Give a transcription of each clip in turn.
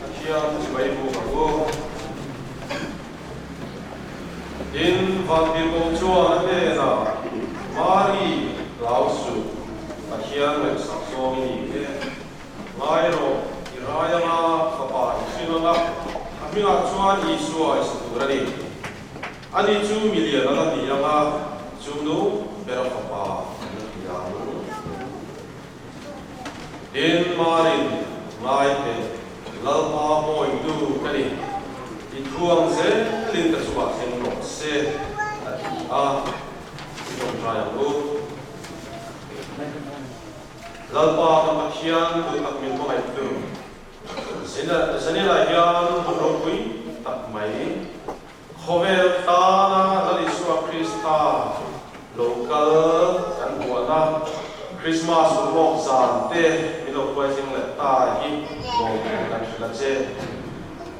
Pathian chibai buk ang u. Tin, Vantirhkoh chuan a hnenah, Mari, hlau suh, Pathian ngaihsak zawng i ni e. Ngai rawh, i rai anga fapa i hrin anga, a hmingah chuan Isua i sa tur a ni. Ani chu milian a la ni anga, chu nu bera fapa an la ti ang. Tin, Marin, ngai teh, Lalpa bawitu ka ni, i thuang zelin ka chungah thleng rawh se, a ti a. I tawngtai ang u. Lalpa kan Pathian duh tak min hmangaihtu, Zanila hian hun ropui tak mai, Khawvel tana Lal Isua Krista lo kal kan buahna Krismas urlawk zan te min lo hruaitling leh ta hi lawmtu kan hrilh a che.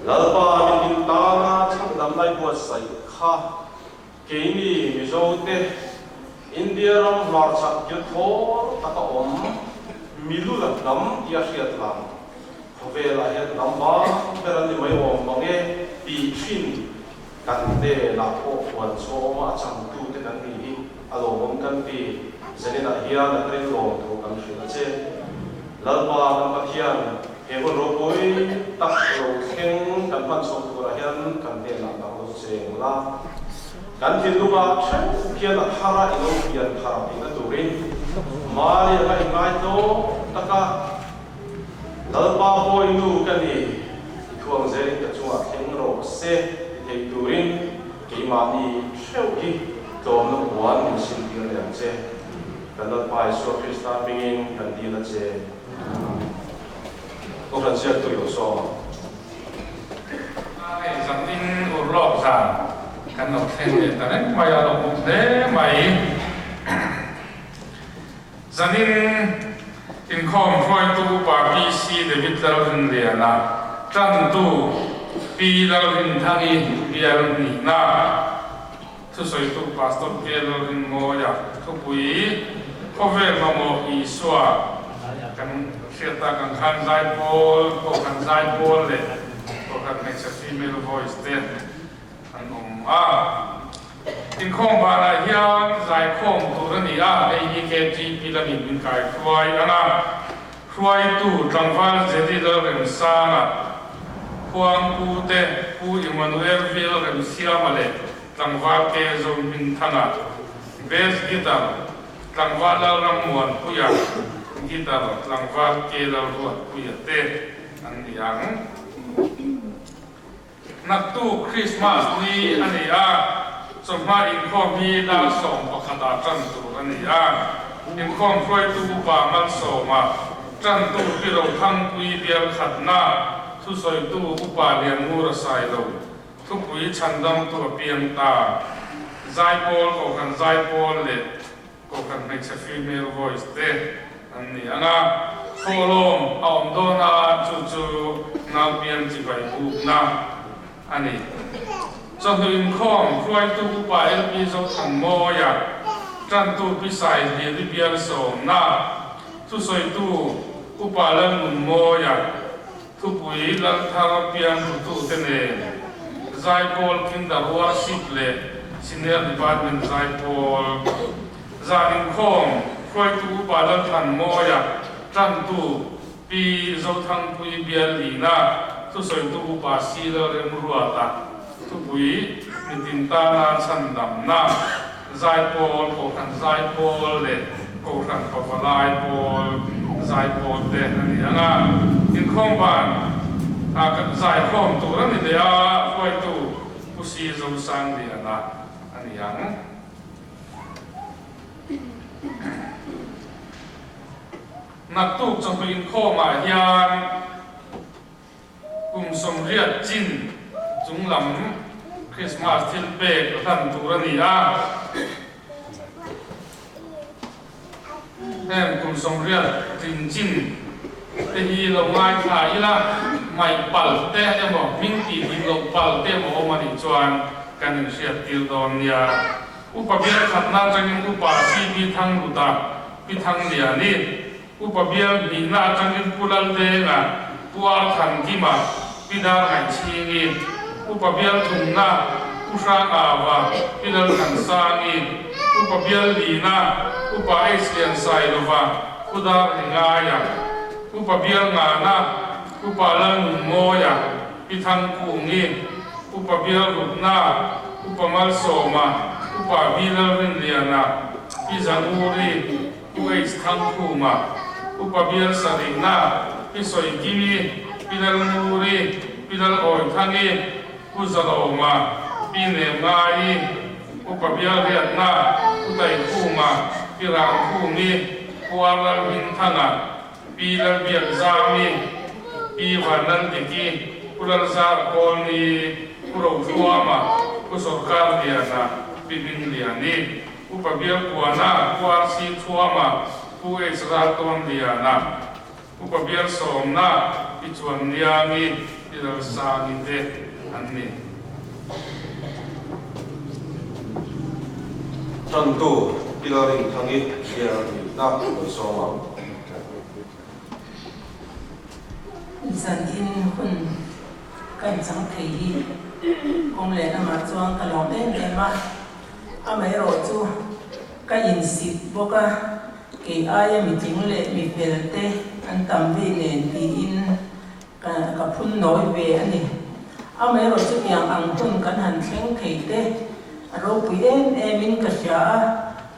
Lalpa min din tana chhandam lai buatsaih kha keini Mizo te India ram hmarchhak kilthawl taka awm milu la hnam tia hriat lang Khawvelah hian hnam bang ber an ni mai awm mang e tih thin kan hnenah pawh huan chhawma a changtute kan ni hi a lawmawm kan ti. Zaninah hian a tharin lawm thu kan hrilh a che. Lalpa kan Pathian, he hun ropui tak lo thleng kan hman chhoh turah hian kan hnenah dang lo cheng la. Kan thinlungah theuh hian a thara i lo pian thar tihna turin Mari anga inngaitlawm taka Lalpa hawi nu ka ni, i thuang zelin ka chungah thleng rawh se ti thei turin keimahni theuh hi tlawmna puan min sintir leh ang che. Kan Lalpa Isua Krista hmingin kan dil a che. Kohhran ziaktu i lo sawm ang. Hei zanin urlawk zan kan lo thleng leh ta reng mai a, lo awm hle mai. Zanin inkhawm hruaitu upa PC David Lalrinliana, tantu Pi Lalrinthangi bial hnihna, thusawitu Pastor K Lalrinmawia thupui Khawvel mamawh Isua kan hriat tak ang khan zaipawl, Kohhran zaipawl leh Kohhran hmeichhe female voice te an awm a. Inkhawm vanah hian zaikhawm tur a ni a, hei hi KTP lamin min kai hruai ang a. Hruaitu tlangval Jedi Lalremsanga, Khuangpu te Pu Emmanuel Vil Remsiama leh tlangval Ke Zohminthanga, Bass Guitar, tlangval Lalrammuanpuia, Guitar, tlangval Ke Lalruatpuia te an ni ang. Naktuk Krismas ni a ni a, chawhma inkhawm hi dar 11 ah tan tur a ni a. Inkhawm hruaitu upa Malsawma, tantu Pi Rothangpui bial khatna, thusawitu upa Lianngura Sailo, thupui chhandamtu a piang ta, Zaipawl, Kohhran Zaipawl leh Kohhran hmeichhe female voice te an ni ang a, thawhlawm a awm dawn a, chu chu naupiang chibai bukna a ni. Chawhnu inkhawm hruaitu Upa LP Zothanmawia, Tantu Pi Saihliani bial sawmna, thusawitu Upa Lalnunmawia, Thupui Lalthar pianghutute nen Zaipawl Kinder Worship leh Senior Department Zaipawl Zan inkhawm hruaitu Upa Lalthanmawia, Tantu Pi Zothangpui Bial Lina, Thusawitu Upa Si Lalremruata, Thupui Mitin tana chhandamna Zaipawl, Kohhran Zaipawl leh Kohhran Pavalai Pawl Zaipawl te a ni ang a, inkhawm ban ah zaikhawm tur a ni leh a, hruaitu Pu Si Zosangliana a ni ang. Naktuk chawhnu inkhawmah hian Kum 80 chin chung lam Krismas thil pek hlan tur a ni a. Heng kum 80 tling chin te hi lo ngaithla ila, ngaih pal te emaw hming tih dik loh pal te emaw awm a nih chuan kan inhriat tir dawn nia. Upa bial khatna atangin Upa CB Thangluta Pi Thangliani. Upa Bial hnihna atangin Pu Laldenga, Pu Arthankima, Pi Darngaihchhingi, Upa Bial thumna Pu Hrangava, Pi Lalthansangi, Upa Bial lina Upa H Liansailova, Pu Darlingaia, Upa Bial ngana Upa Lalnunmawia, Pi Thangkungi, Upa Bial rukna Upa Malsawma, Upa V Lalrinliana, Pi Zanguri, Pu H Thangkhuma, Upa Bial Sarihna, Pi Sawikimi, Pi Lalnguri, Pi Lalawithangi, Pu Zalawma, Pi Nemngai, Upa Bial Riatna, Pu Taikhuma, Pi Rangkhumi, Pu Ar Lalhmingthanga, Pi Lalbiakzami, Pi Vanlaldiki, Pu Lalzara Kawlni, Pu Rothuama, Pu Sawrkarliana, Pi Hmingliani. Upa Bialkuana, Pu RC Thuama, Pu H Raltawnliana, Upa Bialsawmna, Pi Chuanliangi, Pi Lalsangi te an ni. Tantu Pi Lalrinthangi bial nihna rawn sawm ang. Zan in hun ka inchang thei hi kawng leh lamah chuan ka lawm em em a, amaherawh chu ka insik bawk a, kei aia mitling leh mi fel te an tam vei nen tiin ka ka phun nawi ve a ni. Amaherawh chutiang ang hun kan han thleng thei te a ropui em em in ka hria a,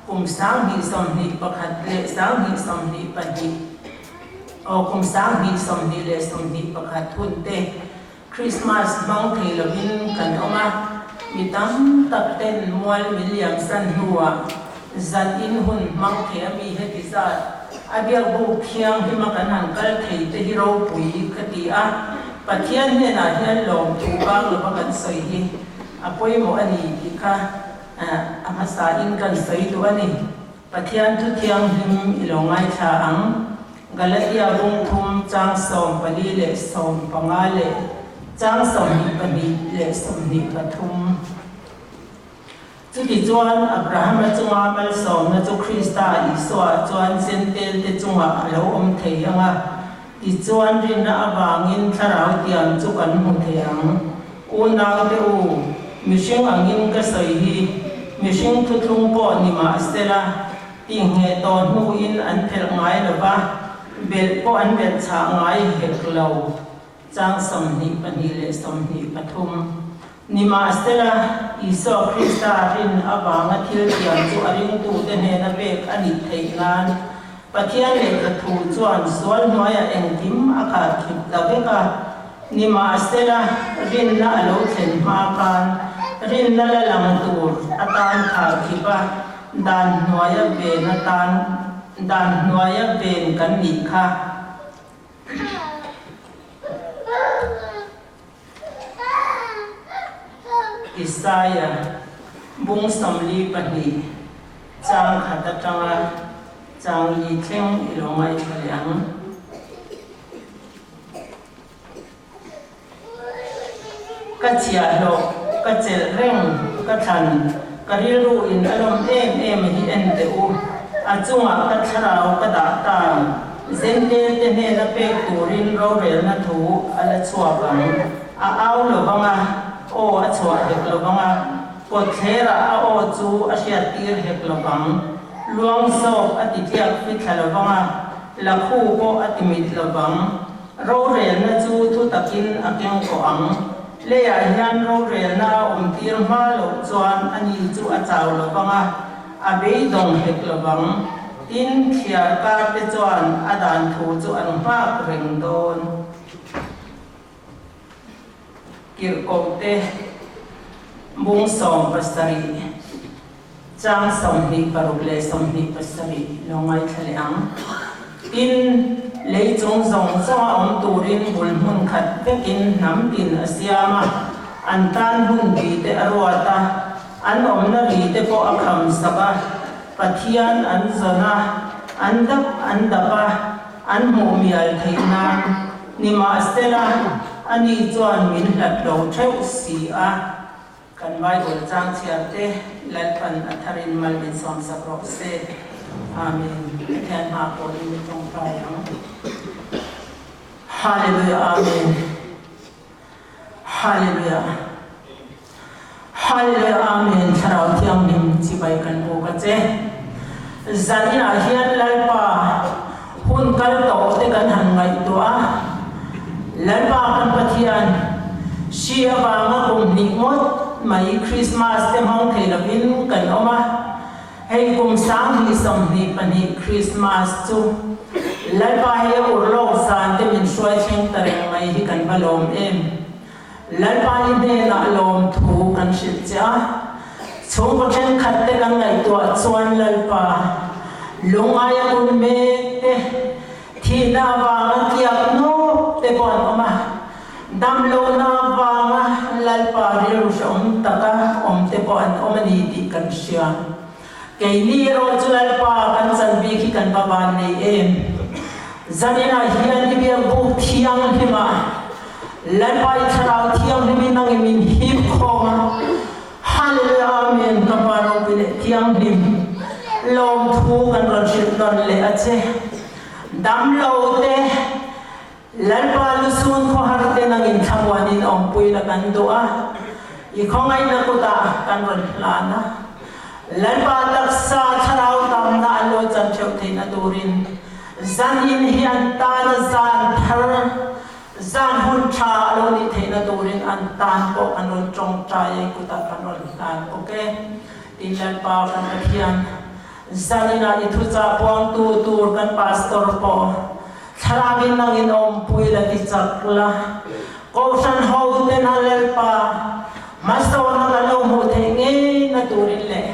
kum 2021 leh 2022, Aw kum 2021 hun te Krismas hmang thei lovin kan awm a, mi tam tak ten mual min liam san hnuah zan in hun hmang thei a mi heti zat a biakbuk thianghlima kan han kal thei te hi ropui ka ti a, Pathian hnenah hian lawmthu bang lova kan sawi hi a pawimawh a ni tih kha a hmasa in kan sawi duh a ni. Pathian thu thianghlim i lo ngaithla ang. Galatia bung thum chang 14 leh 15 leh chang 22 leh 23. Chutichuan, Abrahama chunga malsawmna chu Krista Isua chuan Jentail-te chungah a lo awm thei ang a, tichuan rinna avangin thlarau tiam chu kan hmu thei ang. Unaute u, mihring angin ka sawi hi, mihring thuthlung pawh ni mah sela, tingheh tawh hnuin an phelh ngai lo va, belh pawh an belh chhah ngai hek lo. Chang 22 leh 23. Nimahsela, Isua Krista rin avanga thil thiam chu a ringtute hnena pek a nih theih nan, Pathian lehkha thu chuan sual hnuaiah engkim a kharkhip ta vek a. Nimahsela, rinna a lo thlen hma khan rinna la lang tur atan kharkhip a, dan hnuaia ven atan dan hnuaia ven kan nih kha. Isaia bung 42 chang khat atanga chang li thleng i lo ngaithla leh ang. Ka chhiahhlawh, ka chelh reng, ka thlan, ka rilru in a lawm em em hi en teh u. A chungah ka thlarau ka dah ta. Zentel te hnena pek turin rorelna thu a la chhuak ang. A au lo vang a, aw a chhuah hek lo vang a, kawtthlerah a aw chu a hriattir hek lo vang. Luang zawk a ti tliak fithla lo vang a, lakhu pawh a ti mit lo vang. Rorelna chu thu takin a keng kawh ang. Leiah hian rorelna a awmtir hma loh chuan ani chu a chau lo vang a, a beidawng hek lo vang. Tin, thliar kar te chuan a dan thu chu an nghak reng dawn. Kirhkoh te bung 17, chang 26 leh 27 lo ngaithla leh ang. Tin, lei chung zawng zawnga awm turin bul hmun khat vekin hnam tin a siam a, an tan hun bi te a ruat a, an awmna ri te pawh a kham sak a. Pathian an zawn a, an dap an dap a, an hmuh mial theih nan. Nimahsela, ani chuan min hlat lo theuh si a. Kan Bible chang chhiar te Lalpan a tharin mal min sawmsak rawh se. Amen. Pathian hma pawhin i tawngtai ang. Hallelujah Amen. Hallelujah. Hallelujah Amen Thlarau Thianghlim chibai kan buk a che. Zaninah hian Lalpa hun kal tawh te kan han ngaihtuah a, Lalpa kan Pathian hri avanga kum hnih ngawt mai Christmas te hmang thei lovin kan awm a, hei kum 2022 Christmas chu Lalpa hi a urlawk zan te min hruai thleng ta reng mai hi kan va lawm em. Lalpa i hnenah lawmthu kan hrilh che a, chhungkaw thenkhat te kan ngaihtuah chuan Lalpa lungaia kun mek te, thihna avanga tliak nawk te pawh an awm a, damlohna avanga Lalpa rilru hrehawm taka awm te pawh an awm a ni tih kan hria. Keini erawh chu Lalpa kan chan bik hi kan va van nei em? Zaninah hian i biakbuk thianghlimah Lalpa i Thlarau Thianghlimin nangin min hip khawm a, Hallelujah Amen ka Pa ropui leh thianghlim lawmthu kan rawn hrilh nawn leh a che. Damlo te Lalpa lusun khawhar te nangin thlamuanin awmpui la kan duh a, i khawngaihna kutah kan rawn hlan a. Lalpa taksa thlarau tamna an lo chan theuh theihna turin zanin hi an tana zan thar, zan hun tha a lo nih theihna turin an tan pawh kan rawn tawngtai a, i kutah kan rawn hlan bawk e. Tin Lalpa kan Pathian, zaninah i thuchah puangtu tur kan pastor pawh Thlarauin nangin awmpui la ti chak la, Kohhran ho ten a Lalpa hmasawnna kan lo hmuh theih ngei na turin leh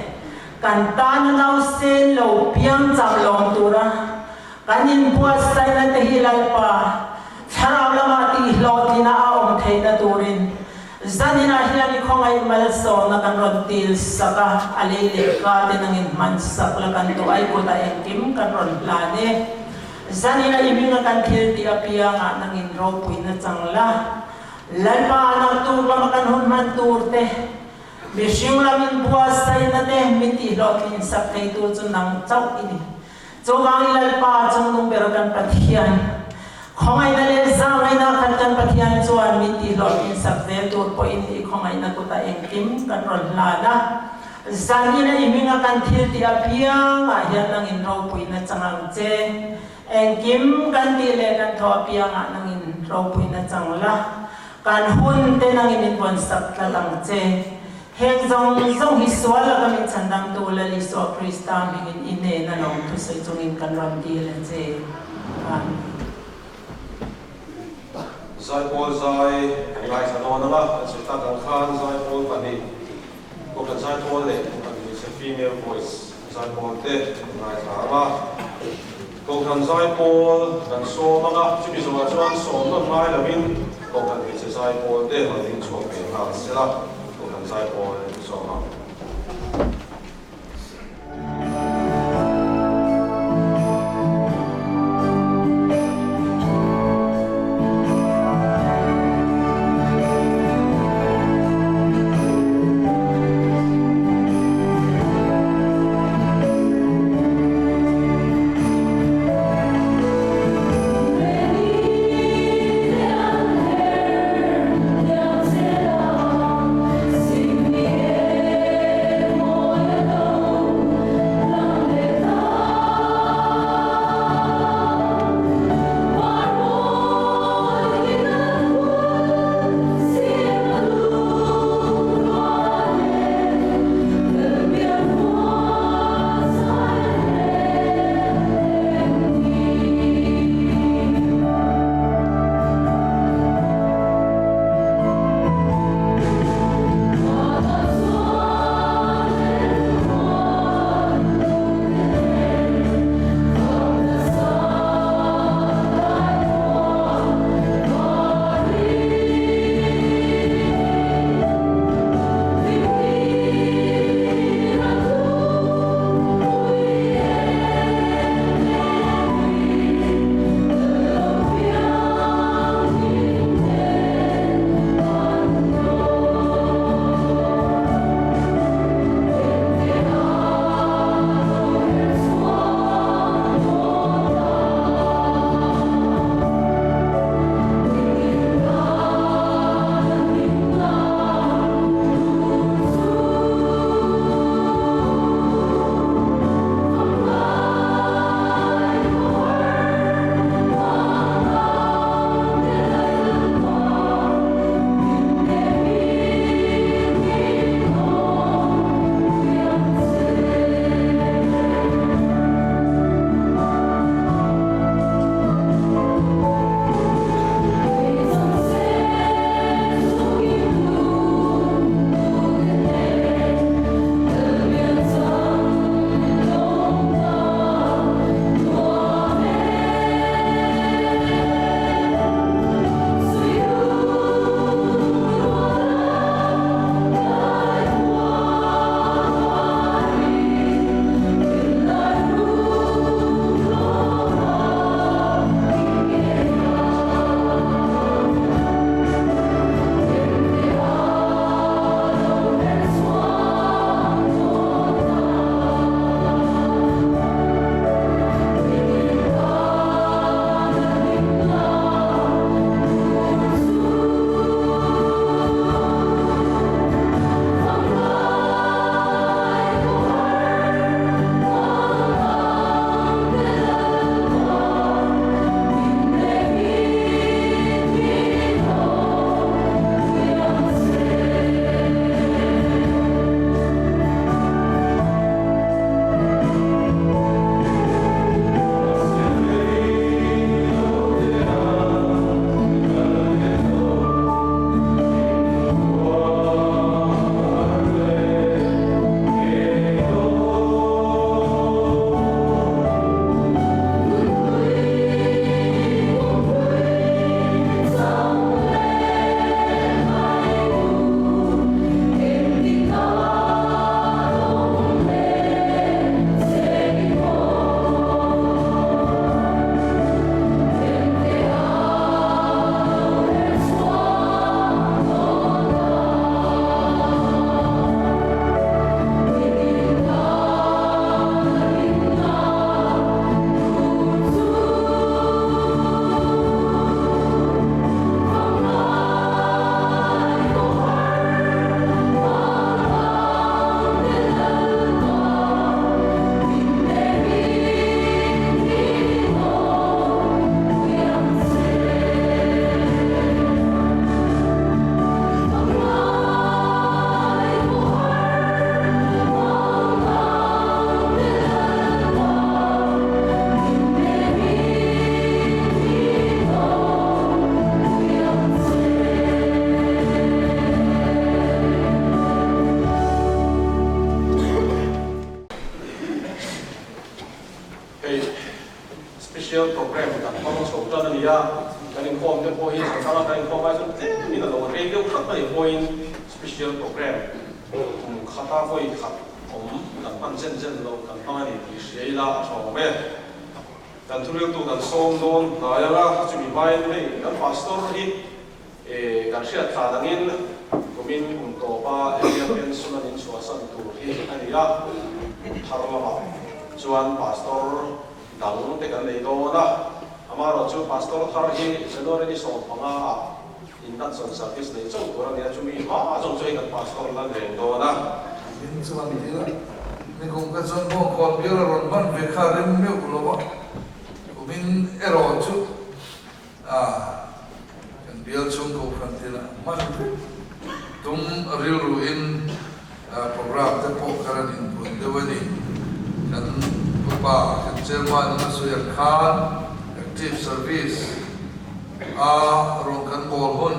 kan tana nausen lo piang cham lawm tura kan inbuatsaihna te hi Lalpa Thlarau lamah tihhlawhtlina a awm theihna turin zaninah hian i khawngaih malsawmna kan rawn til sak a, a lei leh ka te nangin hman sak la kan duh ai kutah engkim kan rawn hlan e. Zanina i hminga kan thil tih apiangah nangin ropuina chang la, Lalpa naktuk lama kan hun hman tur te, mihring lamin buatsaihna te min tihhlawhtlin sak thei tur chu nang chauh i ni. Chuvangin Lalpa chungnung ber kan Pathian, khawngaihna leh zahngaihna khat kan Pathian chuan min tihhlawhtlin sak zel tur pawhin i khawngaihna kutah engkim kan rawn hlan a. Zanina i hminga kan thil tih apiangah hian nangin ropuina chang ang che. Engkim kan tih leh kan thaw apiangah nangin ropuina chang la. Kan hun te nangin min vawn sak tlat ang che. Heng zawng zawng hi sual laka min chhandamtu Lal Isua Krista hmingin i hnena lawm thusawi chungin kan rawn dil a che. Amen. Zaipawl zai kan ngaithla dawn ang a, kan sawi tak ang khan zaipawl pahnih. Kohhran zaipawl leh Kohhran hmeichhe female voice zaipawl te kan ngaithla ang a. Kohhran zaipawl kan sawm ang a, chumi zawhah chuan sawm nawn ngai lovin Kohhran hmeichhe zaipawl te rawn ding chhuak ve nghal sela, Kohhran zaipawl sawm ang. Hei special program kan hmang chho tan a ni a, kan inkhawm te pawh hi Sangthanga kan inkhawm ai chuan tlem in a lo rei deuh hrat a nih pawhin special program kum khata vawi khat awm kan hman zen zen lo kan hmang a ni tih hria ila a tha awm e. Kan thuriltu kan sawm dawn hnai anga chumi hmain hei kan pastor hi E, kan hriat thla dangin kumin kum tawpa area pension an inchhuahsan tur hi a ni a, thar lamah chuan pastor dang te kan nei dawn a, amaherawhchu pastor thar hi January ni 15 ah induction service nei chauh tur a ni a, chumi hma zawng chu hei kan pastor la reng dawn a. Min chuan ti la, nikum ka chuan bawngkawn bial a rawn hman ve kha rem meuh lo a, kumin erawh chu A, kan bial chhung kohhran thil ah hman vek tum rilru in program te pawh kha rawn inbuan deuh a ni. Kan upa kan chairman in a sawi ang khan active service a rawn kan bawl hun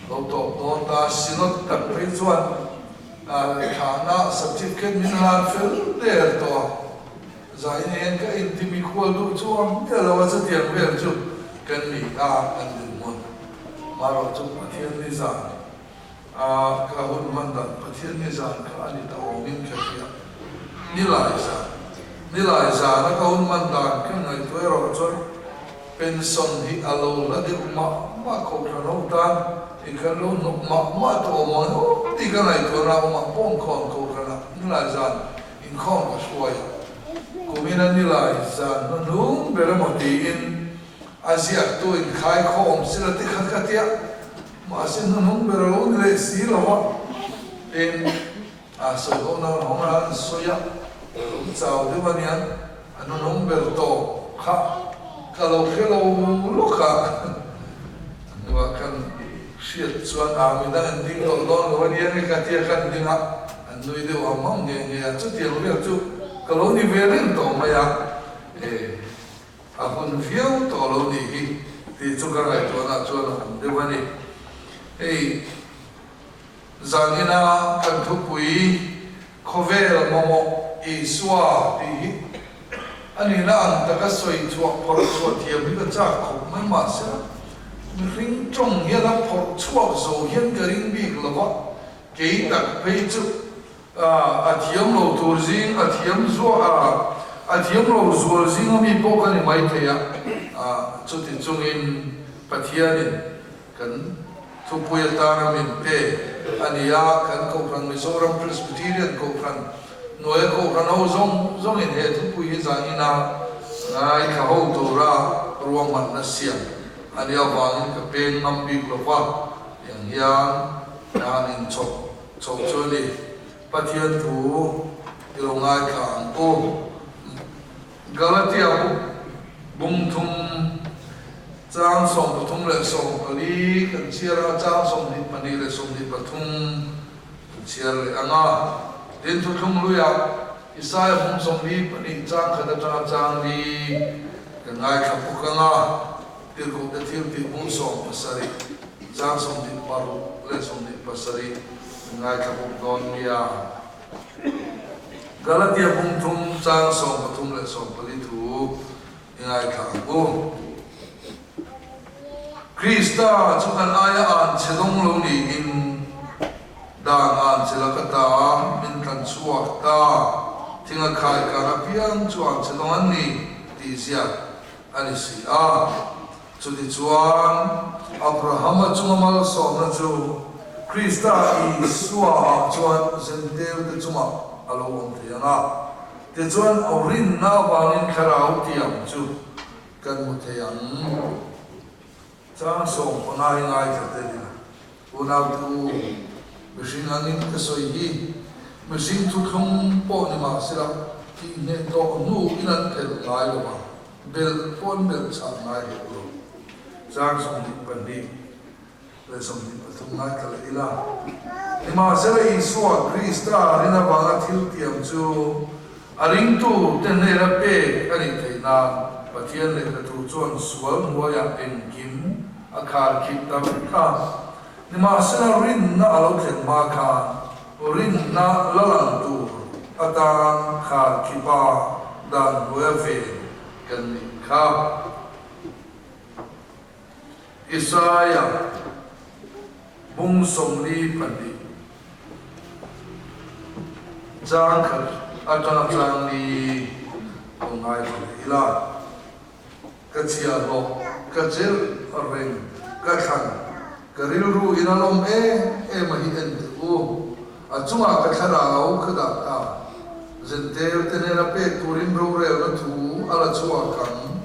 lo tawp dawn ta synod tak phei chuan thlahna certificate min hlan fel der tawh a. Zai nen ka intimi khual duh chu a hmiah lo a, chutiang vel chu kan ni a, kan dinhmun. Marawh chu Pathian ni zan a ka hun hman dan Pathian ni zan kha a ni ta awmin ka hria. Nilai zan, nilai zan a ka hun hman dan ka ngaihtuah erawh chuan pension hi a lo hla deuh mah mah kohhran ho tan i kan lo hnawk mah mah tawh awm ang emaw tih ka ngaihtuahna a awm a, pawngkhawn kohhranah nilai zan Inkhawm ka hruai a, kumin a nilai zan hnuhnung ber emaw tiin a ziaktu inkhaikhawm sila ti kha ka tia, mahse hnuhnung ber a lo ni leh si lo a, tin a sawi ho na hawng a an sawi a, lo chau deuh a niang, a hnuhnung ber tawp kha ka lo hre lo lawk a, a hnuah khan hriat chuan a midang an ding tawh dawn lo a nia nge ka tia khan ding a. An nui deuh ang ang nge nge a, chutiang vel chu ka lo ni ve reng tawh mai a, e, a hun viau tawh lo nih hi tih chu ka ngaihtuahna chuan a awm deuh a ni. Hei, zanina kan thupui khawvel mamawh Isua tih hi a nihna ang taka sawi chhuah phawrh chhuah thiam hi ka chak khawp mai mahse mihring tawng hian a phawrh chhuak zo hian ka ring bik lo va, Kei tak phei chu a thiam lo tur zing, a thiam zuah a, a thiam lo zual zing a mi pawh ka ni mai thei a, chuti chungin Pathianin kan thupui atana min pe a ni a, kan Kohhran Mizoram Presbyterian Kohhran hnuaia Kohhran ho zawng zawngin he thupui hi zanina ngaithla ho tura ruahmanna siam a nih avangin ka peng ngam bik lo va. Tiang hian dan in chawp chho chu a ni. Pathian thu i lo ngaithla ang u. Galatia buk bung thum chang 34 kan chhiar anga chang 22 leh 23 kan chhiar leh ang a. Tin thuthlung hluiah Isaia bung 42 chang khat atanga chang li kan ngaithla bawk ang a. Tirhkohte thil tih bung 17, chang 26 leh 27 kan ngaithla bawk dawn nia. Galatia bung thum chang 13 leh 14 thu i ngaithla ang u. Krista chu kan aia an che dawng lo niin dan an che laka ta min tlan chhuak ta, thinga khai kar apiang chu an che dawng an ni tih ziak a ni si a. Chutichuan, Abrahama chunga malsawmna chu Krista Isua-ah chuan Zentelte chungah a lo awm thei ang a, tichuan rinna avangin Thlarau tiang chu kan hmu thei ang. Chang 15 hi ngaithla te nia. Unau te u, mihring angin ka sawi hi, mihring thuthlung pawh ni mah sela, tihhneh tawh hnu in an phelh ngai lo a, belh pawh an belh chhah ngai hek lo. Chang 22 leh 23 ngaithla leh ila. Nimahsela Isua Krista rin avanga thil tiam chu a ringtu te hnena pek a nih theih nan Pathian lehkhathu chuan sual hnuaiah engkim a khar khip ta vek a. Nimahsela rinna a lo thlen hma khan rinna la lang tur atan khar khip a. dan hnuaia ven kan nih kha. Isaia bung 42 chang khat atanga chang li lo ngaithla leh ila. Ka chhiahhlawh, ka chelh reng, ka thlan, ka rilru in a lawm em em a hi en teh u. A chungah ka thlarau ka dah ta. Zentel te hnena pek turin rorelna thu a la chhuak ang.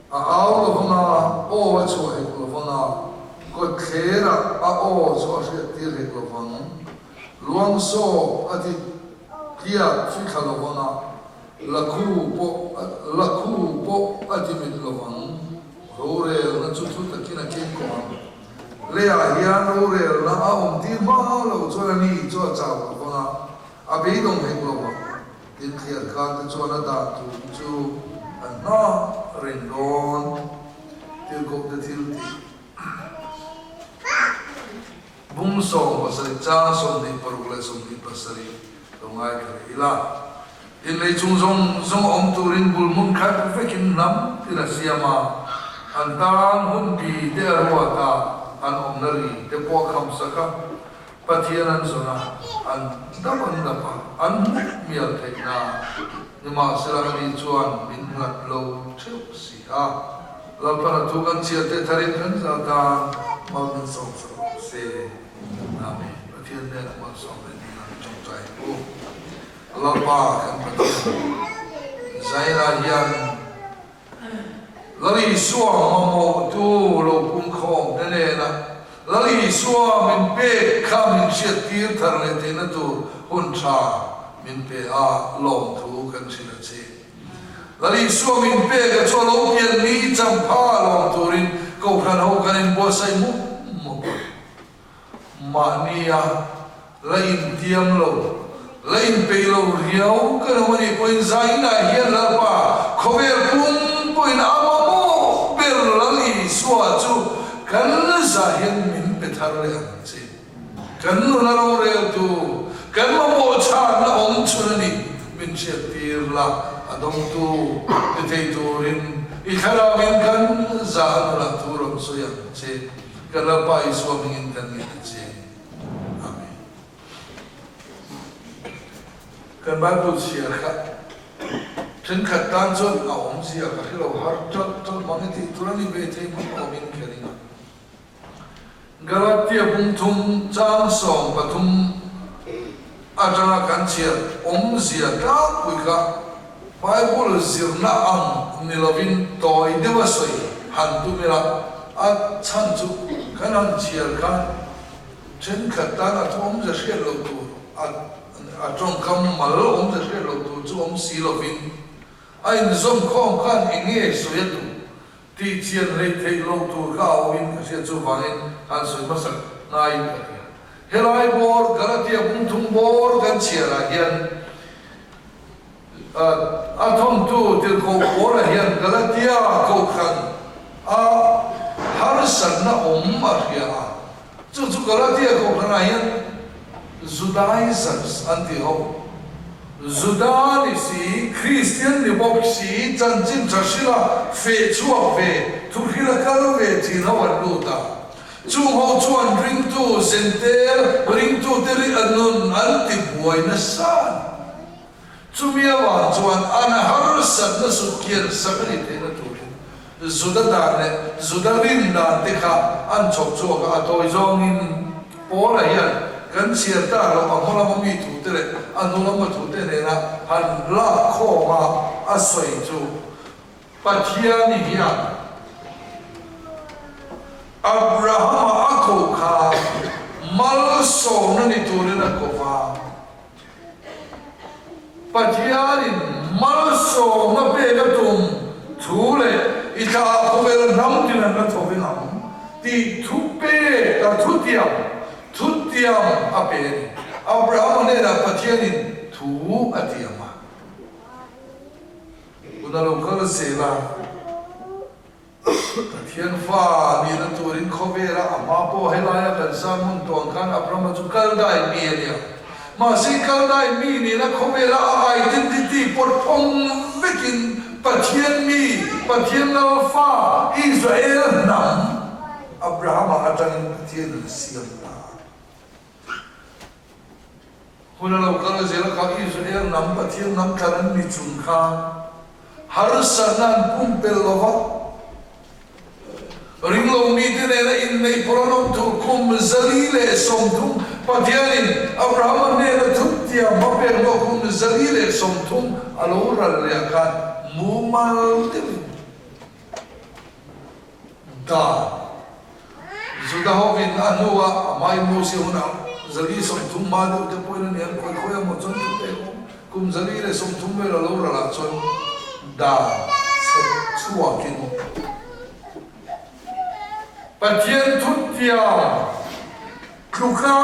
A au lo vanga, aw a chhuah hek lo vanga, kawtthlerah a aw chu a hriattir hek lo vang. Luangsawp a ti tliak fithla lo vanga, lakhu pawh lakhu pawh a ti mit lo vang. Rorelna chu thu takin a keng kawh ang. Leiah hian rorelna a awm tir hma lo chuan a ni chu a chau lo vanga, a beidawng hek lo vang. Tin thliar khan te chuan a dan tur chu an nghak reng dawn. Tirhkoh te thil tih. Bung 17 chang 26 leh 27 lo ngaithla leh ila. Tin lei chung zawng zawng a awm turin bul hmun khat vekin hnam tin a siam a, an tan hun bi te a ruat a, an awmna ri te pawh a kham sak a, Pathian an zawn a, an dap an dap a, an hmuh mial theih na. Nimahsela ani chuan min hlat lo theuh si a. Lalpan a thu kan chhiat te tharin kan za tan mal min sawm sak rawh se. Amen. Pathian hnenah malsawm leh ding an tawngtai u. Lalpa kan Pathian Zaina hian Lal Isua mamawhtu lo pungkhawm te nena Lal Isua min pek kha min hriattir thar leh theihna tur hun tha min pe a, lawmthu kan hrilh a che. Lal Isua min pek a chu a lo pian ni champha lawm turin Kohhran ho kan inbuatsaih mup mup a. Mahnia la intiam lo, la inpeih lo riau ka lo anih pawhin zainah hian Lalpa khawvel pum pawhin a mamawh ber Lal Isua chu kan zah hian min pe thar leh ang che. Kan nuna roreltu, kan mamawh chhanna awm chhun a nih min hriattir la, a dawngtu ni thei turin i thlarauin kan zah a nunah thu rawn sawi ang che. Ka Lalpa Isua hmingin kan ngei ta che. Amen. Kan Bible chhiar kha thenkhat tan chuan a awmzia ka hre lo har ṭalh ṭalh mang e tih tur a ni ve thei hmun awmin ka ring a. Galatia bung thum chang 13 atanga kan chhiar awmzia tlangpui kha Bible zirna ang ni lovin tawi deuha sawi han tum ila, a chhan chu kan han chhiar khan thenkhat tan a thu awmze hriat loh tur, a tawngkam mal awmze hriat loh tur chu awm si lovin a inzawm khawm khan eng nge sawi a duh tih chian hlei theih loh tur kha a awmin ka hriat chuvangin han sawi hmasak ngaiin ka hria. Helai bawr Galatia bung thum bawr kan chhiarah hian A thawmtu tirhkoh Paula hian Galatia kohhran a harsatna awm a hria a. Chu chu Galatia kohhranah hian Judaizers an tih ho. Juda ni si, Kristian ni bawk si, chanchin tha hrila feh chhuak ve, thu hrila kal ve thin ho an lut a. Chung ho chuan ringtu zentel, ringtute ri a nun an ti buai nasa a ni. Chumi avang chuan an harsatna sutkian sak a nih theihna turin Juda dan leh Juda rin dan te kha an chhawp chhuak a, a tawi zawngin Paula hian kan chhiar ta loh a hma lama mi thute leh a hnu lama thute nena han lak khawm a a sawi chu Pathian hian Abrahama a koh kha malsawmna ni turin a ko va. Pathianin malsawmna pek a tum thu leh i thla ah khawvel hnam tin an la tho veng ang tih thu pek a thutiam thutiam a pe a ni. Abrahama hnenah Pathianin thu a tiam a. Hun a lo kal zel a. Pathian fa nihna turin khawvela a hma pawh helaia kan sermon tuang khan Abrahama chu kal dai mi a nia. Mahse Kaldai mi nena khawvela a identity pawt phawng vekin Pathian mi, Pathian lal fa Israel hnam Abrahama atangin Pathian in a siam ta. Hun a lo kal zel kha Israel hnam Pathian hnam thlan an ni chung khan harsatna an pumpelh lo va, Ringlo mite nena inneih pawh an awm tur kum 430 Pathianin Abrahama hnena thutiam a pek hnuah kum 430 a lo ral leh ah khan mumal deuhin dan Juda hovin a hnuah a hmai Mosia hunah 430 hma deuh te pawhin a ni ang khawi khawi a maw chuan thu pek awm Kum 430 vel a lo ral ah chuan dan chhep chhuakin Pathian thutiam tluka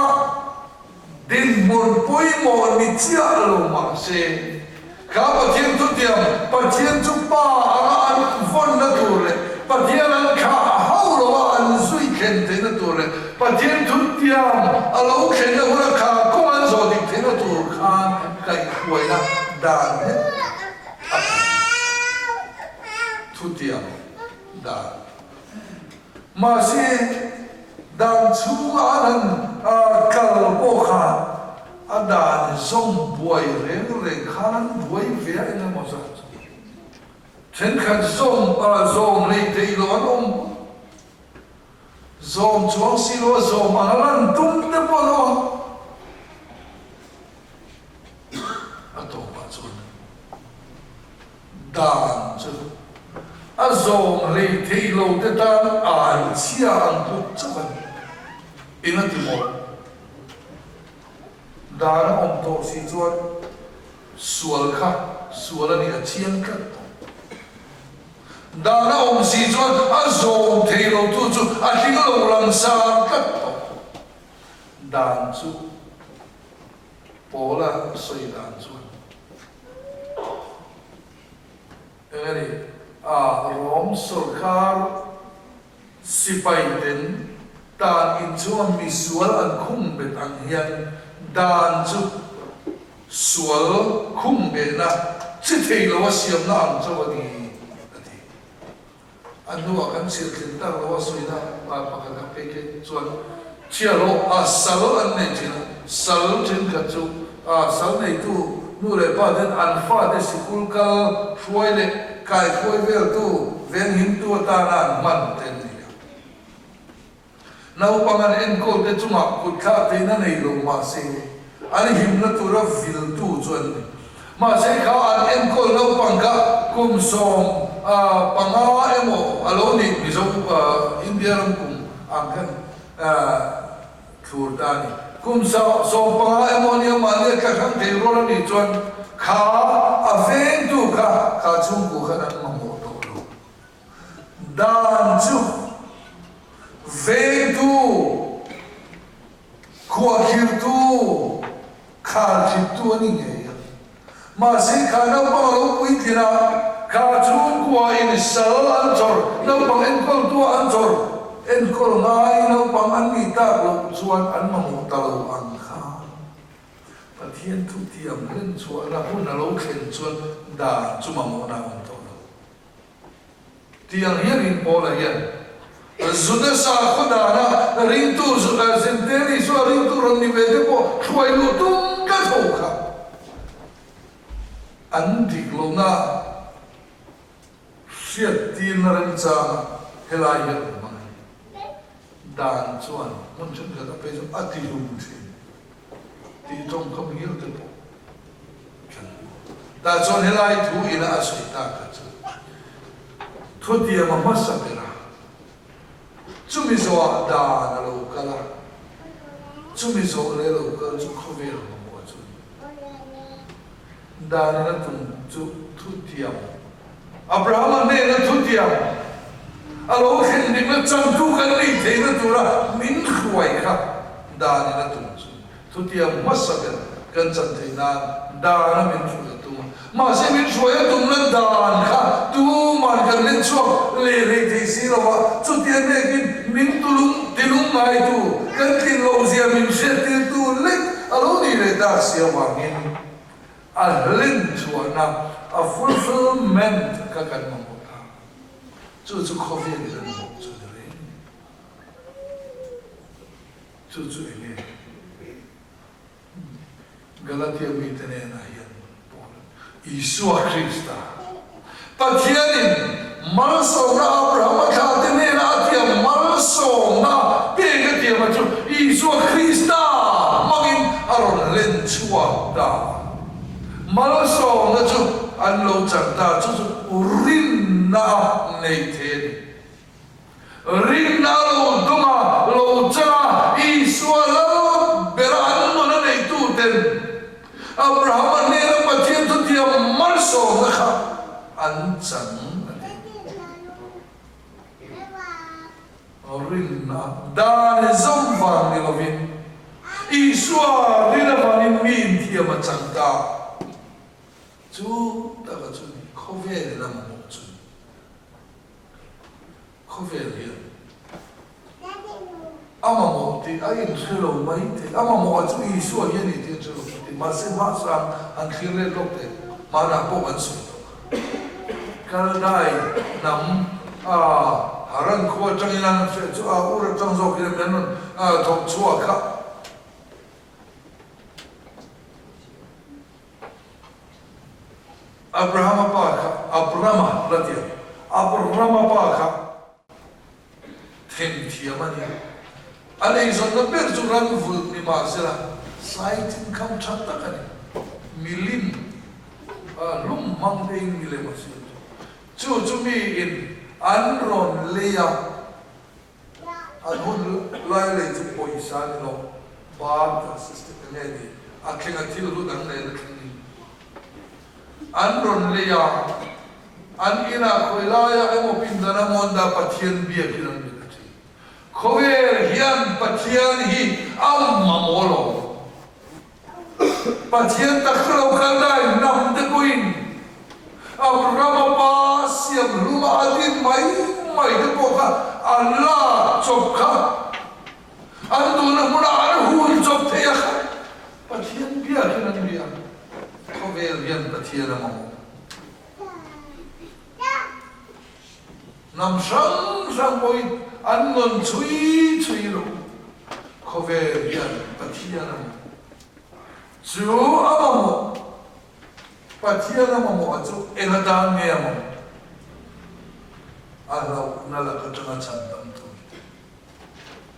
dinhmun pawimawh ni chiah lo mah se, kha Pathian thutiam Pathian chu Pa anga an vawnna tur leh Pathian an thlah hauh lo a an zui thlen theihna tur leh Pathian thutiam a lo thlenna huna kha kawng an zawh dik theihna tur khan kaihhruaina dan nghet a pe. Thutiam dan. Mahse, dan chhunga an han kal pawh khan a dan zawng buai reng reng khan an buai ve a engemaw zat chu. Thenkhat zawng zawm hlei theih loh an awm bawk. Zawm chuang si lo a zawm ang a lan tum te pawh an awm. A tawpah chuan dan chu a zawm hlei thei lo te tan ai chhia ang tluk chauh a ni. Eng a ti maw? Dan a awm tawh si chuan sual kha sual a nih a chiang tlat tawh. Dan a awm si chuan a zawm thei lo tu chu a hling lo langsar tlat tawh. Dan chu Paula sawi dan chuan eng a ni? A Rom sorkar sipai ten dan inchhunga misual an khung bet ang hian dan chu Sual khum behna chi thei lo a siamna ang chauh a ni, a ti. A hnuah kan chhirthlin tak lo a sawina pa pakhat a phei phei chuan chhiahhlawh a sal an nei thin a, sal thenkhat chu a sal neitu nu leh pa ten an fate sikul kal hruai leh kaihruai veltu venghimtu atana an hman te an ni a. Naupang an enkawl te chungah kut thlak theihna nei lo mahse, an himna tura viltu chu an ni. Mahse kha an enkawl naupang kha kum 15 emaw a lo nih Mizo India ram kum ang khan thlur ta a ni. Kum 15 emaw nia mahni a tla hrang thei rual a nih chuan kha a vengtu kha kha chhungkua khan an mamawh tawh lo. Dan chu vengtu, khuahkhirtu, kharkhiptu a ni ngei a. Mahse kha naupang a lo puitlin a, kha chhungkua in sal an chawr, naupang enkawltu ah an chawr, enkawl ngai naupang an nih tak loh chuan an mamawh ta lo ang kha. Pathian thutiam hlenchhuahna hun a lo thlen chuan dan chu mamawhna a awm tawh lo. Tiang hian in Paula hian Juda sakhaw dana ringtu Zenteli chu a ringtu rawn ni ve te pawh hruai luh tum tlat ho kha an dik lohna hriattirna remchanga helai hian awm a ni. Dan chuan hmun thenkhat a phei chu a tihlum thin tih tawngkam hial te pawh kan hmu. Tah chuan helai thu ina a sawi tak kha chu thutiam a hmasa ber a, chumi zawhah dan a lo kal a, chumi zawh leh lo kal chu khawvel mamawh chu a ni. Dan ina tum chu thutiam Abrahama hnena thutiam a lo thlen dikna changtu kan neih theihna tura min hruai kha dan ina tum chu a ni. Thutiam hmasa ber kan chan theih nan dan a min hruai a tum a, mahse min hruai a tumna dan kha tuman kan len chhuak leh hlei thei si lo a, chutia hnekin min tulung tilung ngaitu kan tlin lohzia min hriattirtu lek a lo ni. nei leh ta si avangin a hlen chhuahna, a fulfilment kha kan mamawh ta. Chu chu khawvel i kan mamawh chu a ni reng. Chu chu eng nge? Galatia mite nenah hian Paul Isua Krista, Pathianin malsawmna Abrahama thlahte hnena a tiam malsawmna pek a tiam a chu Isua Krista hmangin a rawn len chhuak ta. Malsawmna chu an lo chan ta, chu chu rinna a nei thei a ni. Rinna lo dawng a, lo chang a, Isua lal bera an nun a neihtuten Abrahama hnena Pathian thutiam malsawmna kha an chang a ti. Rinna dan zawm vang ni lovin Isua rin avangin mi inthiam a chang ta. Chu taka chu khawvel lam bawk chu. Khawvel hian a mamawh tih a inhre lo mai thei, a mamawh a chu Isua hi a ni tih a hre lo mai thei. Mahse hmasang han thlir let lawk teh, hmanah pawh kan sawi tawh kha. Kaldai hnam a Haran khua atangin an hre chu a ur atang zawkin an rawn thawk chhuak kha. Abrahama pa kha Abrama la ti ang. Abrama pa kha themthiam a ni a. A leizawnna ber chu ran vulh ni mah sela saitin kham tha tak a ni. Milim hlum hmang te in milem a siam chu. Chu chu mi in an rawn lei a. An hun lai lei chu pawisa a ni lo, barter system eng nge ni, a thleng a thil hlu dang nen a thleng ni. An rawn lei a, an inah khawi laia emaw pindana mawnda Pathian biakin an mit a thin. Khawvel hian Pathian hi a mamawh lo. Pathian taksa lo kal dai hnam te pawhin Abrahama pa siam hluma a din mai mai te pawh kha an la chawp kha an duhna hmunah an hun chawp thei a kha Pathian biakin an bia khawvel hian Pathian a mamawh. Hnam hrang hrang pawhin an nawn chhui chhui lo. Khawvel hian Pathian a mamawh. Chu a mamawh, Pathian a mamawh a chu eng atan nge a mamawh? A hlauhna lak atanga chhan dam tur.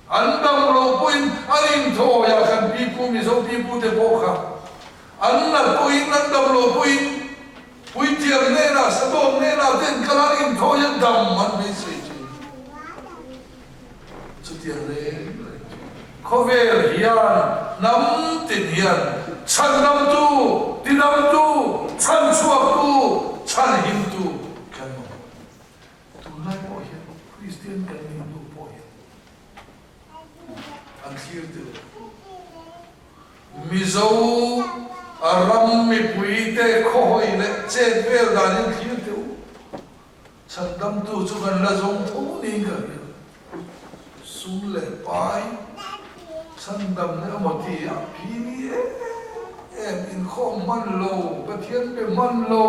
An dam loh pawhin an inthawi a, kan pipu Mizo pipu te pawh kha an nat pawhin an dam loh pawhin Puithiam hnenah Sadawm hnenah te an kal a, an inthawi a, dam an beisei thin. Chutiang reng reng chu khawvel hian hnam tin hian chhandamtu, tidamtu, chhanchhuaktu, chhanhimtu kan mamawh. Tunlai pawh hian Kristian kan nih hnu pawh hian an thlir tel lo. Mizo ram mipuite khawhawi leh chet vel danin thlir teh u. Chhandamtu chu kan la zawng tho niin ka hria. Sum leh pai chhandam nih emaw ti a phi ni em em, inkhawm hman lo, Pathian be hman lo.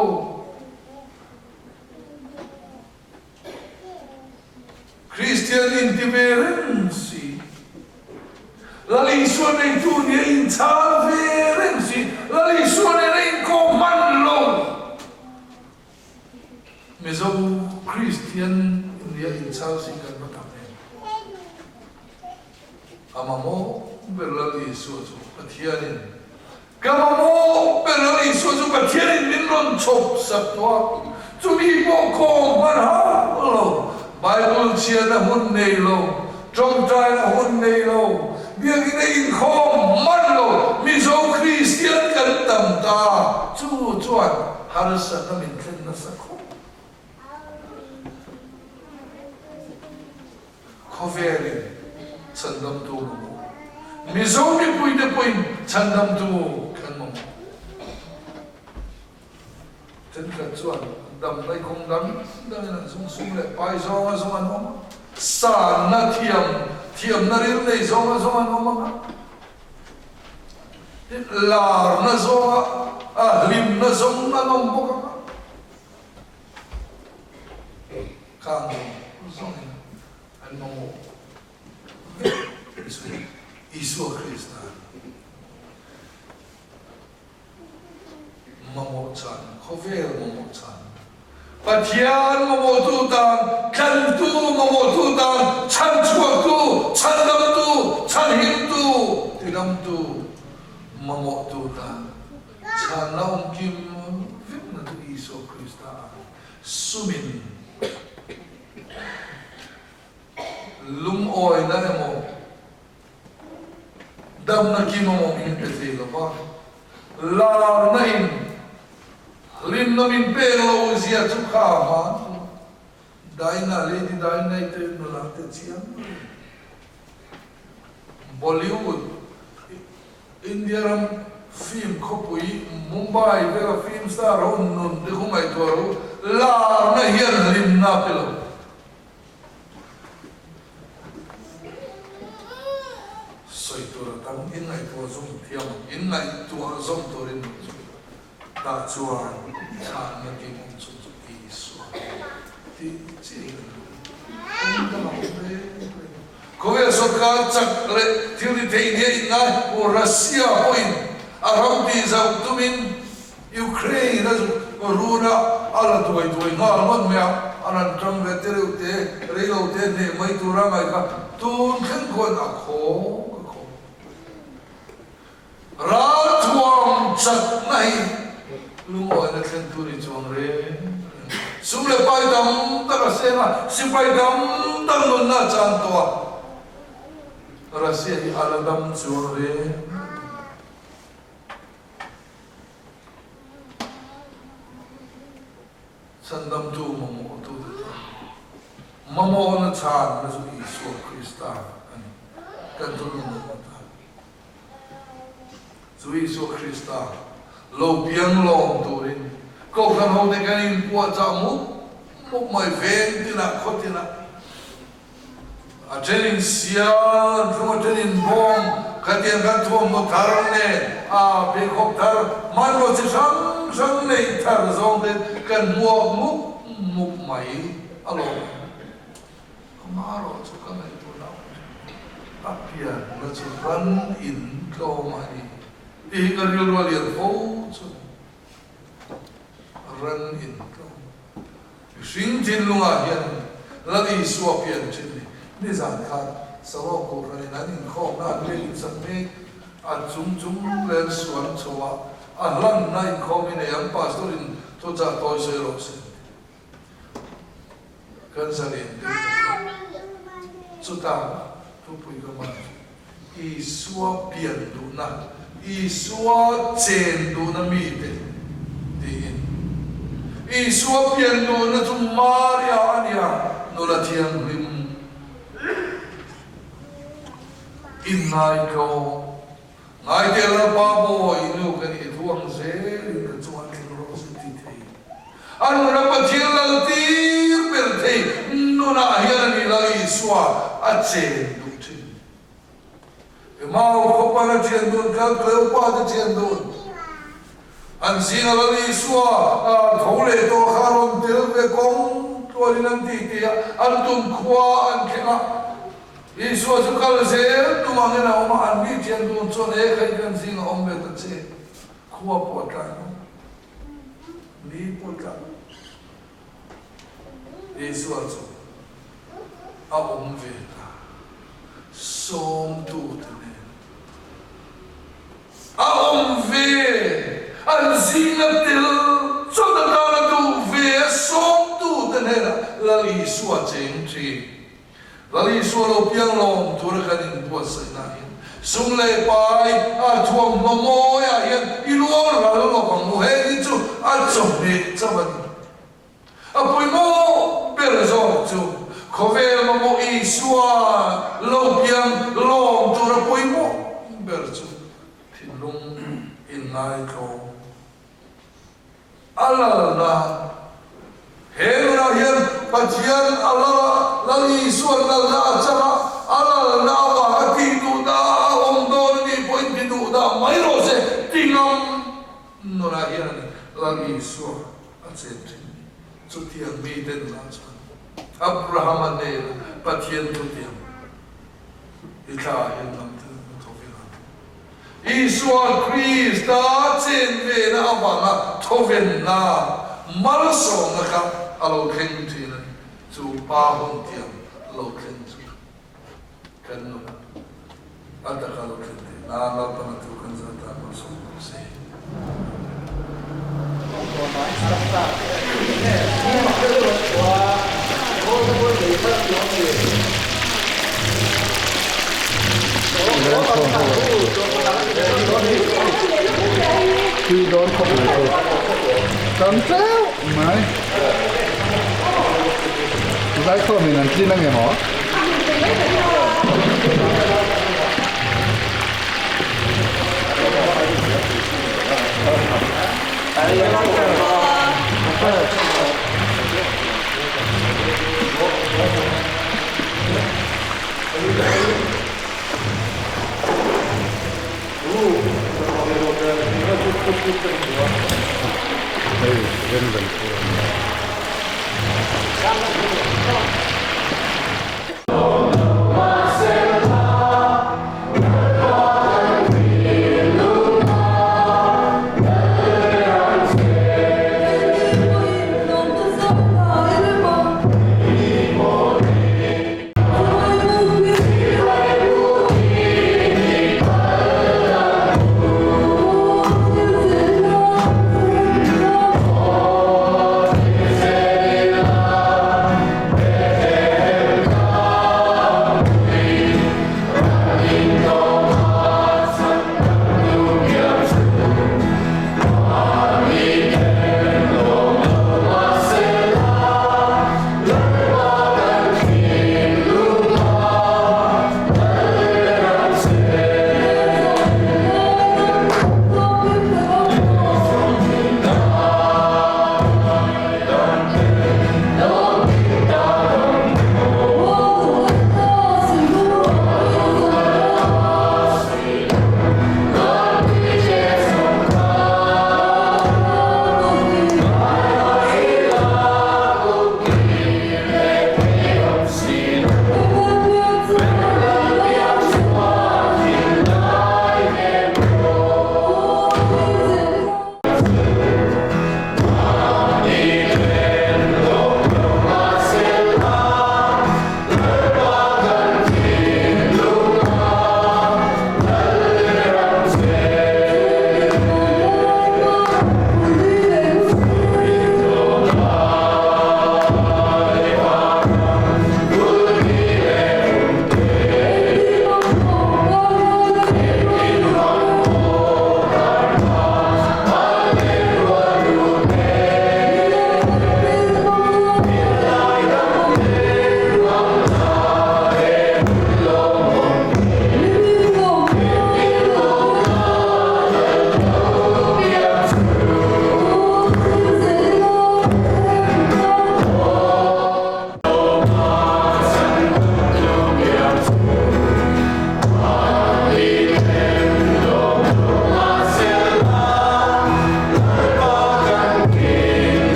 Kristian inti ve reng si, Lal Isua neitu nia inchhal ve reng si, Lal Isua nena inkawm hman lo. Mizo Kristian nia inchhal si kan va tam em? A mamawh ber Lal Isua chu Pathianin Ka mamawh ber Lal Isua chu Pathianin min rawn chhawp sak tawh a, chumi pawh kawng hman hauh lo, Bible chhiatna hun nei lo, tawngtaina hun nei lo, biakina inkhawm hman lo Mizo Kristian kan tam ta, chu chuan harsatna min thlen nasa khawp. Khawvelin chhandamtu mamawh, Mizo mipuite pawhin chhandamtu kan mamawh. Thenkhat chuan damlai kawng dang dangin an zung sum leh pai zawng a zawng an awm a, sanna thiam thiamna ril nei zawng a zawng an awm ang a. Tin, larna zawnga a hlimna zawng an awm bawk ang a, khang zawng zawngin an mamawh vek chu Isua Krista a ni. Mamawh chan, khawvel mamawh chan, Pathian mamawhtu tan, tlantu mamawhtu tan, chhanchhuaktu, chhandamtu, chhanhimtu, tidamtu mamawhtu tan chhanna awm kim vekna chu Isua Krista a ni. Sumin lungawina emaw, Damna kim a awm in pe thei lo va, larna in hlimna min pek lo zia chu kha a hman chu Daina Lady Daina i te nula te chiang mai. Bollywood, India ram film khawpui Mumbai vela film star ho nun te khu ngaihtuah ru, larna hian hlimna a pe lo. Sawi tur a tam in ngaihtuah zawm thiam ang, in ngaihtuah zawm turin min chu tah chuan chhanna kim awm chung chu Isua tih chiah in kan duh. Awm dang a awm reng reng. Khawvel sawrkar chak leh thil ti thei nia inngai Russia pawhin a ram tih zauh tumin Ukraine a run a, a la duai duai nghal ngawt mai a, a rawn tang ve te reuh te, rei lo te hneh mai tur a ngaih kha tun thleng khuan a khawng a khawng. Ralthuam chakna hi lungawina thlen tur i chuang reng reng. Sum leh pai tam tak a seng a, sipai tam tak nunna a chan tawh a, Russia hi a la dam chuang reng reng. Chhandamtu mamawhtute tan mamawhna chhanna chu Isua Krista a ni. Kan thununna tan chu Isua Krista lo piang lawm turin Kohhran hote kan inpuahchah mup mup mai veng tinah khaw tinah. A thenin sial an thlung, a thenin bawng, khatiang khan thuamhnaw thar nen a pheikhawk thar, hmanraw chi hrang hrang neih thar zawng te kan hmuak mup mup mai a lawm. Amaherawh chu ka ngaihtuah hlauh thin, a pianna chu ran in tlawm a ni tih hi ka rilru a lian fo chu a ni. Ran in tlawm. Mihring thinlungah hian Lal Isua pian thin ni. Nizan khan Sarawak Kohhranin an inkhawmna an leh insak mek a chung chung len suan chho a, a hlanna inkhawm hi nei ang Pastor in thuchah tawi sawi rawh se. Kan zalen deuh ta kha. Chutah thupui ka hman chu Isua pian duhna, Isua chen duhna mite tiin. Isua pian duhna chu Maria a nia, nula thianghlim inngaitlaw, ngaite Lalpa bawi nu ka nih thu ang zelin ka chungah thleng rawh se ti thei. A nuna Pathian lal tir ber thei nunah hian a nih Lal Isua a chen duh thin. Emau khawpan a thian dun kal Kleopa te thian dun. An zinga Lal Isua a tho leh tawh kha a rawn tel ve kawng tluanin an ti ti a, an tum khua an thleng a. Isua chu kal zel tum angin a awm a, an mi thian dun chuan he kha hi kan zinga awm ve ta che, khua pawh a tlai lo. Ni pawh tlat Isua chu a awm ve ta, sawmtute nen a awm ve, an zinga tel chawt atana duh ve a sawmtute hnenah Lal Isua cheng thin. Lal Isua lo piang lawm tura kan inbuatsaihna hian sum leh pai a thuamhnaw mawiah hian i luang ral lo ang u. Heng hi chu a chawhmeh chauh a ni. A pawimawh ber zawk chu khawvel mamawh Isua lo piang lawm tura pawimawh ber chu thinlung inngaithlawm A lalna, He nunah hian Pathian a lal a, Lal Isua'n lalna a chang a, a lalna avanga tih duhna a awm dawn a nih pawhin ti duhna mai rawh se. Lal Isua a chen thin. Chutiang mite nunah chuan Abrahama hnena Pathian thutiam i thla ah hian lam thil a thaw ve ang. Isua Krista chen vena avanga thawvenna malsawmna kha a lo thleng thin a ni. Chu pa hun tiam lo thleng chu kan nunah a taka lo thlen theih nan Lalpan a thu kan zan tan malsawm rawh se. Zaikhawmin an tlin ange maw? Hei rem dan tur a ni a.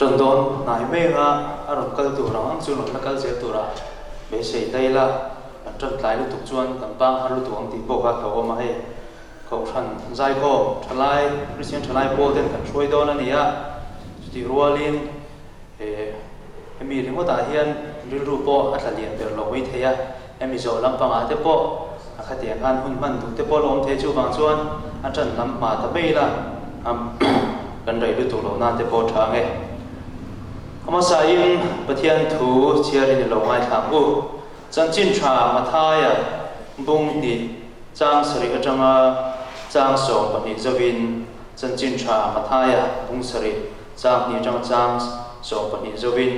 Ṭan dawn hnai mai anga a rawn kal tur ang ang chu rawn la kal zel tura beisei ta ila, kan ṭan tlai lutuk chuan kan bang har lutuk ang tih pawh kha a hlauhawm a hei. Kohhran zaikhawm ṭhalai, Kristian ṭhalai pawl ten kan hruai dawn a ni a, chutih rualin hemi ringawtah hian rilru pawh a tla lian ber lo mai thei a, hemi zawh lampangah te pawh a khatiang khan hun hman duh te pawh a la awm thei chuvang chuan a ṭan lam hma ta mai ila kan rei lutuk loh nan te pawh a ṭha ang e. Hmasain Pathian thu chhiarin i lo ngaithla ang u. Chanchin ṭha Mathaia bung hnih chang sarih aṭanga chang 12 zovin Chanchin ṭha Mathaia bung sarih chang hnih aṭanga chang 12 zovin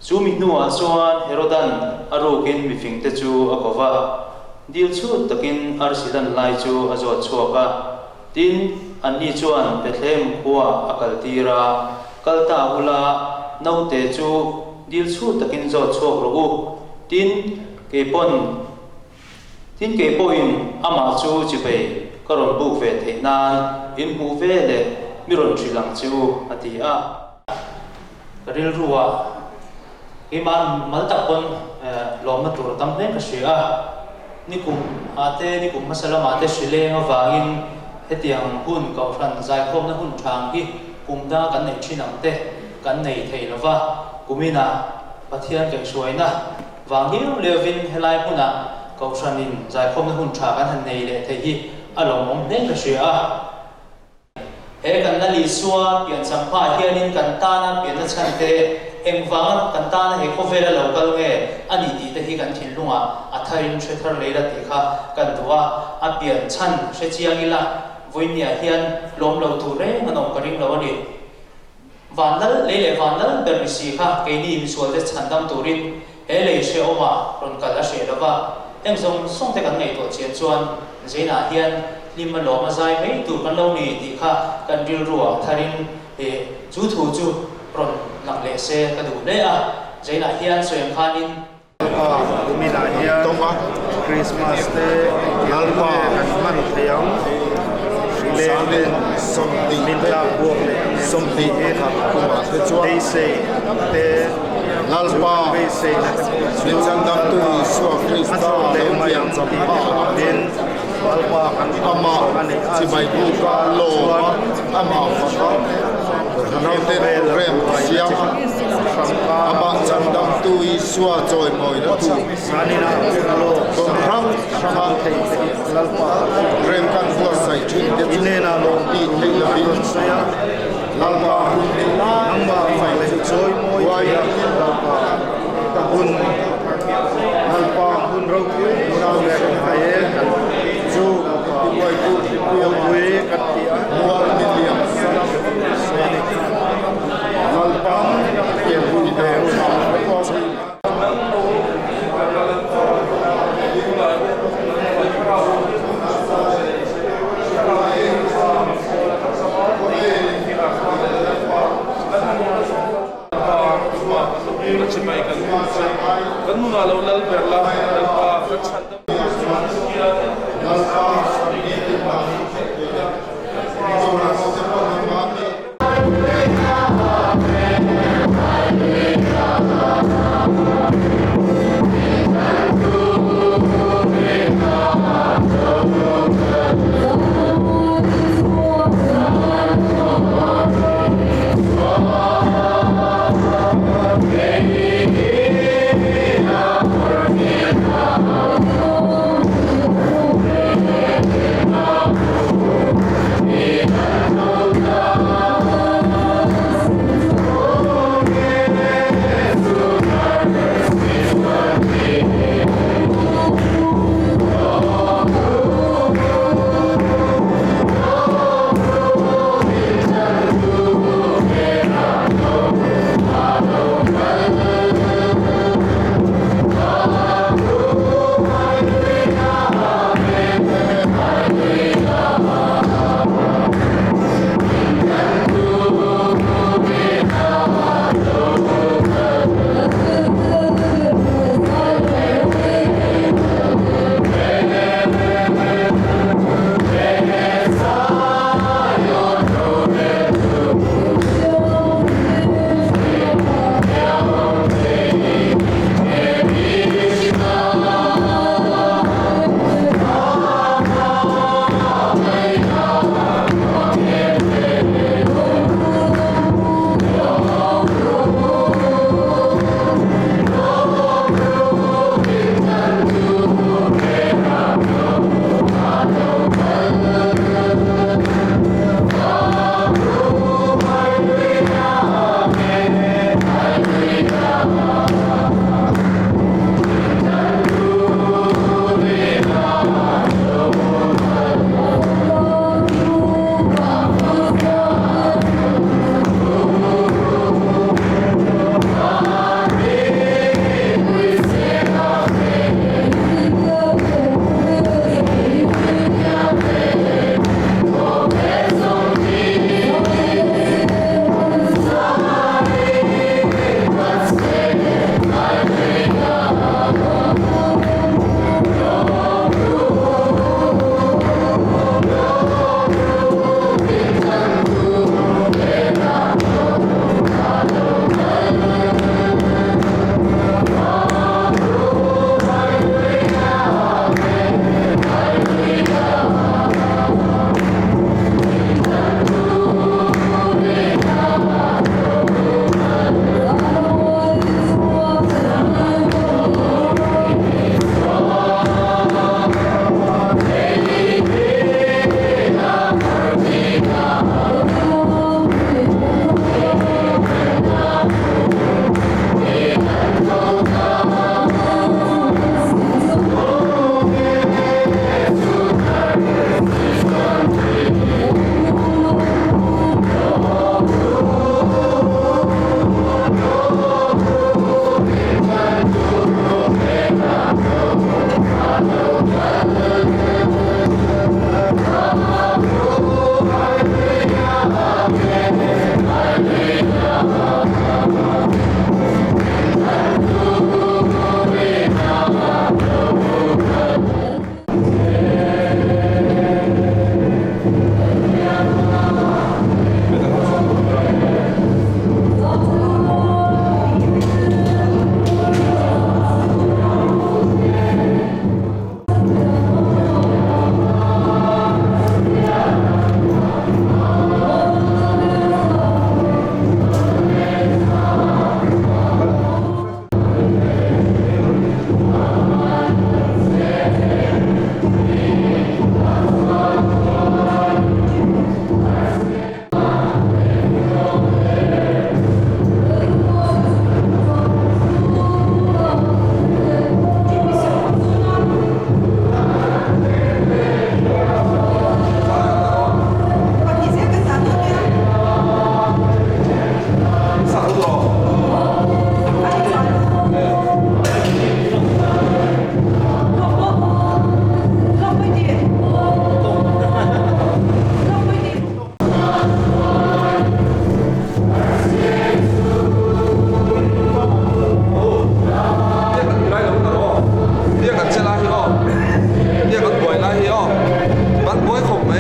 Chu mi hnuah chuan Herodan a rukin mifingte chu a ko va. Dil chhut takin arsi lan lai chu a zawt chhuak a. Tin, anni chuan Bethlehem khua a kaltir a, Kal ta ula, naute chu dil chhut takin zawt chhuak rawh u. Tin, kei pawn Tin, kei pawhin amah chu chibei ka rawn buk ve theih nan in hmuh ve leh mi rawn hrilh ang che u, a ti a. Ka rilru ah keimah mal tak pawn lawmna tur a tam hle ka hria a, nikum ah te nikum hmasa lamah te hrileng avangin hetiang hun kohhran zaikhawmna hun tha ang hi kum danga kan neih thin ang te kan nei thei lova, kuminah Pathian kaihhruaina vang liau liauvin helai hmunah kohhranin zaikhawmna hun tha kan han nei leh thei hi a lawmawm hle ka hria a. He kan Lal Isua piancham hmaah hianin kan tana pianna chhan te, engvanga kan tana he khawvela lo kal nge a ni tih te hi kan thinlungah a tharin hre thar lei la tih kha kan duh a, a pian chhan hre chiang ila vawinia hian lawm lo tur reng an awm ka ring lo a ni. Van lal lei leh van lal ber ni si kha keini misual te chhan dam turin he lei hrehawmah rawn kal a hreh lova, heng zawng zawng te kan ngaihtuah chian chuan Zainah hian hlim a lawm a zai mai tur kan lo ni tih kha kan rilruah tharin he chu thu chu rawn lang leh se ka duh hle a, Zainah hian sawi ang khanin. Lalpa kuminah hian Krismas te engkim nge kan hman thei ang? Hrileng te min tlak buak leh ang em tiin beisei te chu kan beiseina te pawh chu Lalpa a tlawm leh mai ang tih te hlauhin Lalpa kan mamawh a neih a chuan chuan he khawvel a buaina chi hrang hrang karah Lalpa Zanina lawk hrang thei te hi Lalpa i hnenah lawm thu a rawn sawi a, Lalpa nangmah fak leh chawimawi theia Lalpa hun Lalpa hun ropui leh kan hai e Lalpa ropui kan ti a sawi a ni.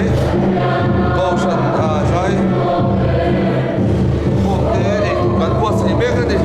mai. Kohhran zai khawm te eitur kan buatsaih mek a ni.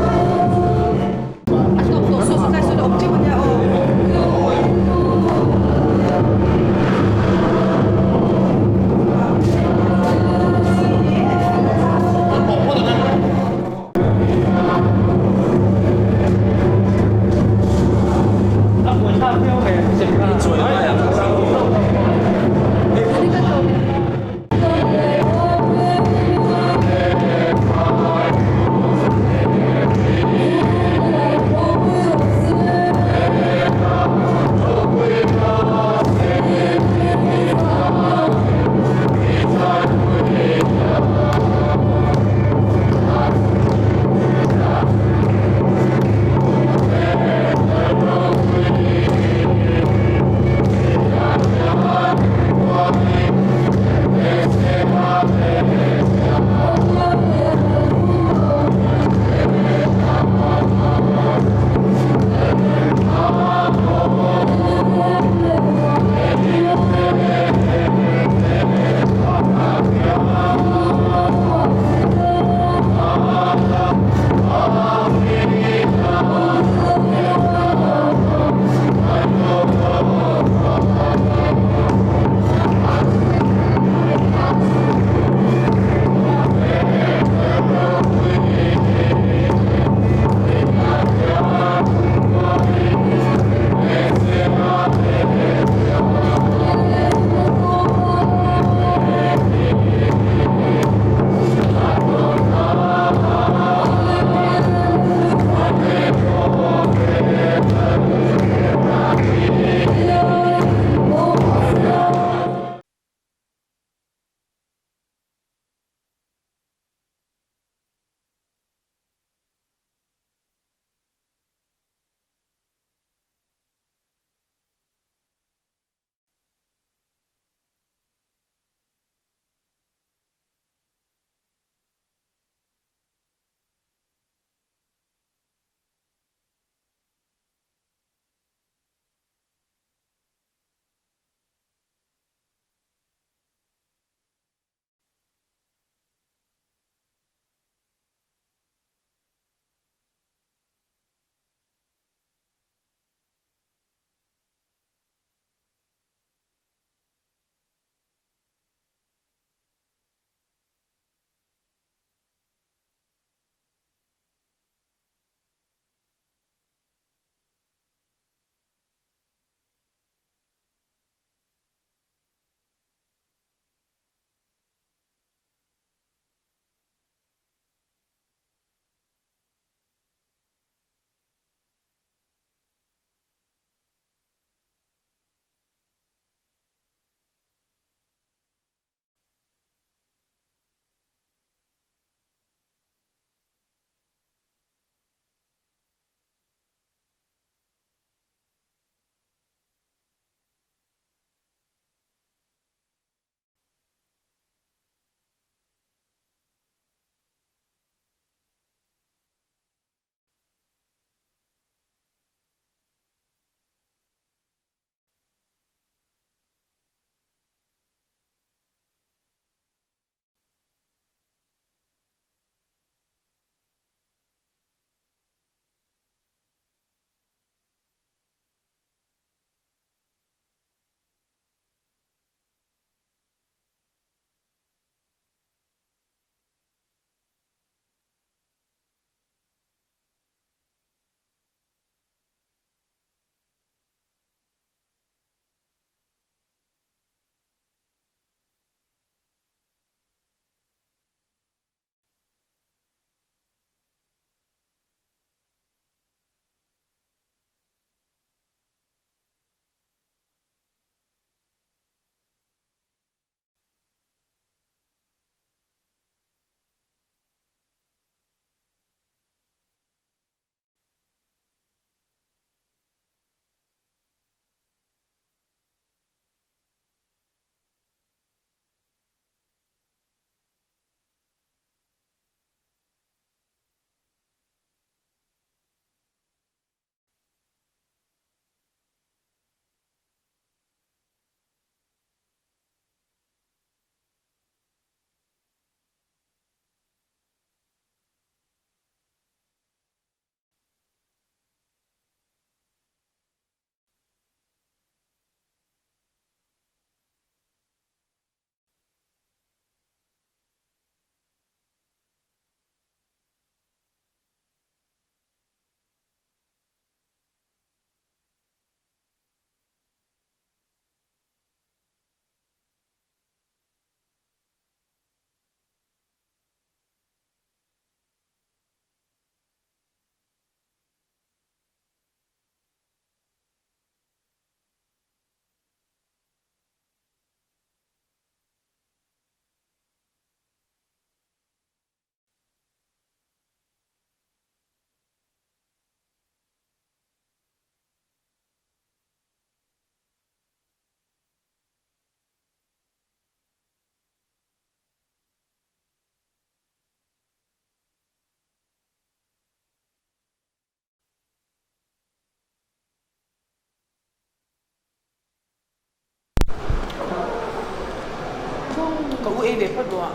Ka u ei ve phawt duh a.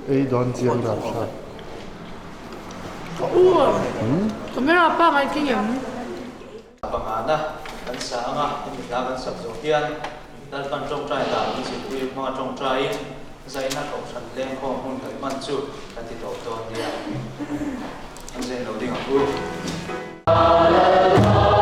Ei dawn chiang dah tha. Ka u camera pa ngai thing em? Pangana kan sa anga hemi hla kan sak zawh hian Lalpan tawngtai dan min zirtir hmanga tawngtaiin zaina kohhran lengkhawm hun kan hman chu kan ti tawp dawn nia. An zain lo ding ang u.